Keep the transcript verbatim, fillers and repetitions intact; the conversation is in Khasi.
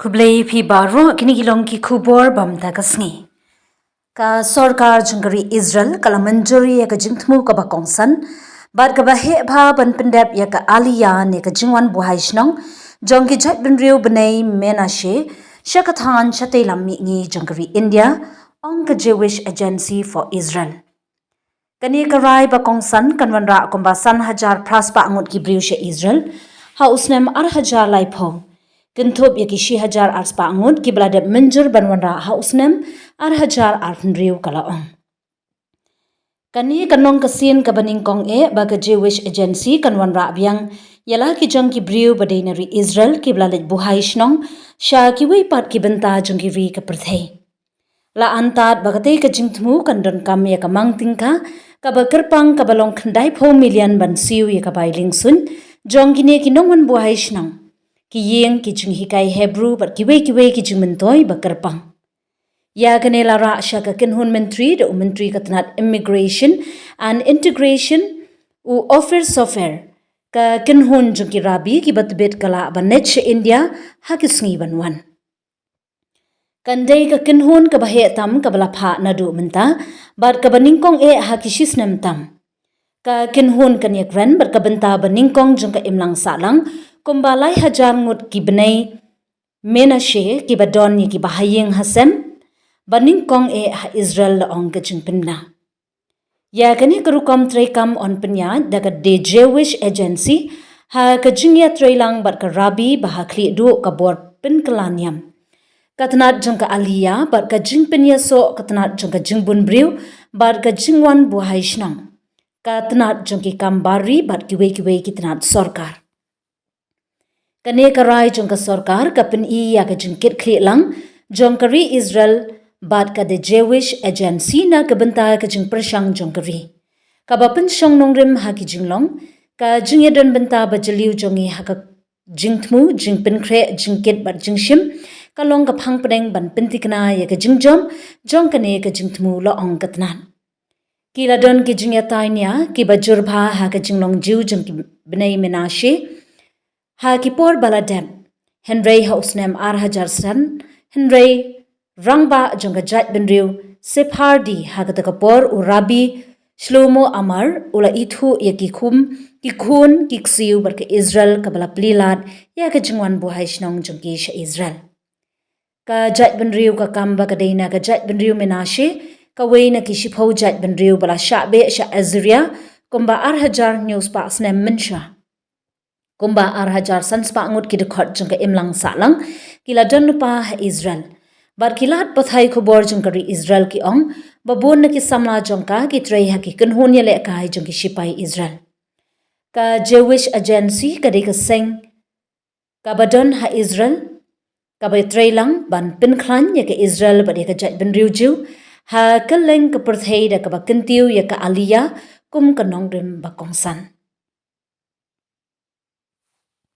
Khublei phi baroh, kine ki long ki khubor ba mynta ka sngi. Ka sorkar jong ka ri Israel ka la mynjur ïa ka jingthmu kaba kongsan bad kaba heh bha ban pyndep ïa ka aliyah ne ka jingwan buhai shnong jong ki jaitbynriew bnei Menashe sha ka thaiñ shatei lam mihngi jong ka ri India, ong ka Jewish Agency for Israel. Kane ka rai ba kongsan kan wanrah kumba san hajar phra spah ngut ki briew sha Israel ha u snem ar hajar laiphew, kynthup ïa ki shi hajar ar spah ngut kiba la dep mynjur ban wanrah ha u snem ar hajar arphew hynriew, ka la ong. Kane kan long ka sien kaba nyngkong eh ba ka Jewish Agency kan wanrah biang ïa la ki jong ki briew ba dei na ri Israel kiba la leit buhai shnong sha kiwei pat ki bynta jong ki ri ka pyrthei. La antad ba katei ka jingthmu kan donkam ïa ka mang tyngka kaba kyrpang kaba long khyndai phew million ban siew ïa ka bai liengsuiñ jong kine ki nongwan buhai shnong, ki ïing, ki jinghikai Hebrew bad kiwei kiwei ki jingmyntoi ba kyrpang. Ïa kane la rah sha ka kynhun myntri da u myntri ka tnat Immigration and Integration, u Ophir Sofer. Ka kynhun jong ki rabbi kiba tbit ka lah ban leit sha India ha ki sngi ban wan. Kan dei ka kynhun kaba heh tam kaba la phah naduh mynta bad kaba nyngkong eh ha ki shi snem tam. Ka kynhun kan ïakren bad ka bynta ba nyngkong jong ka imlang sahlang kumba lai hajar ngut ki bnei Menashe kiba don ïa kiba ha ïing ha sem ba nyngkong eh ha Israel, la ong ka jingpynbna. Ïa kane ka rukom treikam yn pynïaid da ka The Jewish Agency ha ka jingïatreilang bad ka rabbi ba ha khlieh duh ka bor pynkylla niam, ka tnat jong ka aliyah bad ka jingpynïasoh ka tnat jong ka jingbun briew bad ka jingwan buhai shnong, ka tnat jong ki kam bar ri bad kiwei kiwei ki tnat sorkar. Kane ka rai jong ka sorkar ka pyni ïa ka jingkitkhlieh lang jong ka ri Israel bad ka The Jewish Agency na ka bynta ka jingpyrshang jong ka ri, kaba pynshong nongrim ha ki jinglong, ka jingïadon bynta ba jylliew jong ngi ha ka jingthmu, jingpynkhreh, jingkit bad jingshim, ka long ka phang pdeng ban pynthikna ïa ka jingjop jong kane ka jingthmu, la ong ka tnat. Ki la don ki jingïatai nia kiba jur bha ha ka jinglong Jiw jong ki bnei Menashe ha ki por ba la dep, hynrei ha u snem ar hajar san, hynrei rangbah jong ka jaitbynriew Sephardi ha kata ka por, u Rabbi Shlomo Amar, u la ithuh ïa ki khum, ki khun, ki ksiew bad ka Israel kaba la plie lad ïa ka jingwan buhai shnong jong ki sha Israel. Ka jaitbynriew ka kam ba ka dei na ka jaitbynriew Menashe, kawei na ki shiphew jaitbynriew ba la shah beh sha Assyria kumba ar hajar hynñiew spah snem mynshuwa. Kumba ar hajar san spah ngut ki dkhot jong ka imlang sahlang ki la don lypa ha Israel. Bad ki lad pathai khubor jong ka ri Israel ki ong ba bun na ki samla jong ka ki trei ha ki kynhun ïalehkai jong ki shipai Israel. Ka Jewish Agency ka dei ka seng kaba don ha Israel kaba treilang ban pynkhlaiñ ïa ka Israel bad ïa ka jaitbynriew Jiw ha kylleng ka pyrthei da kaba kyntiew ïa ka aliyah kum ka nongrim ba kongsan.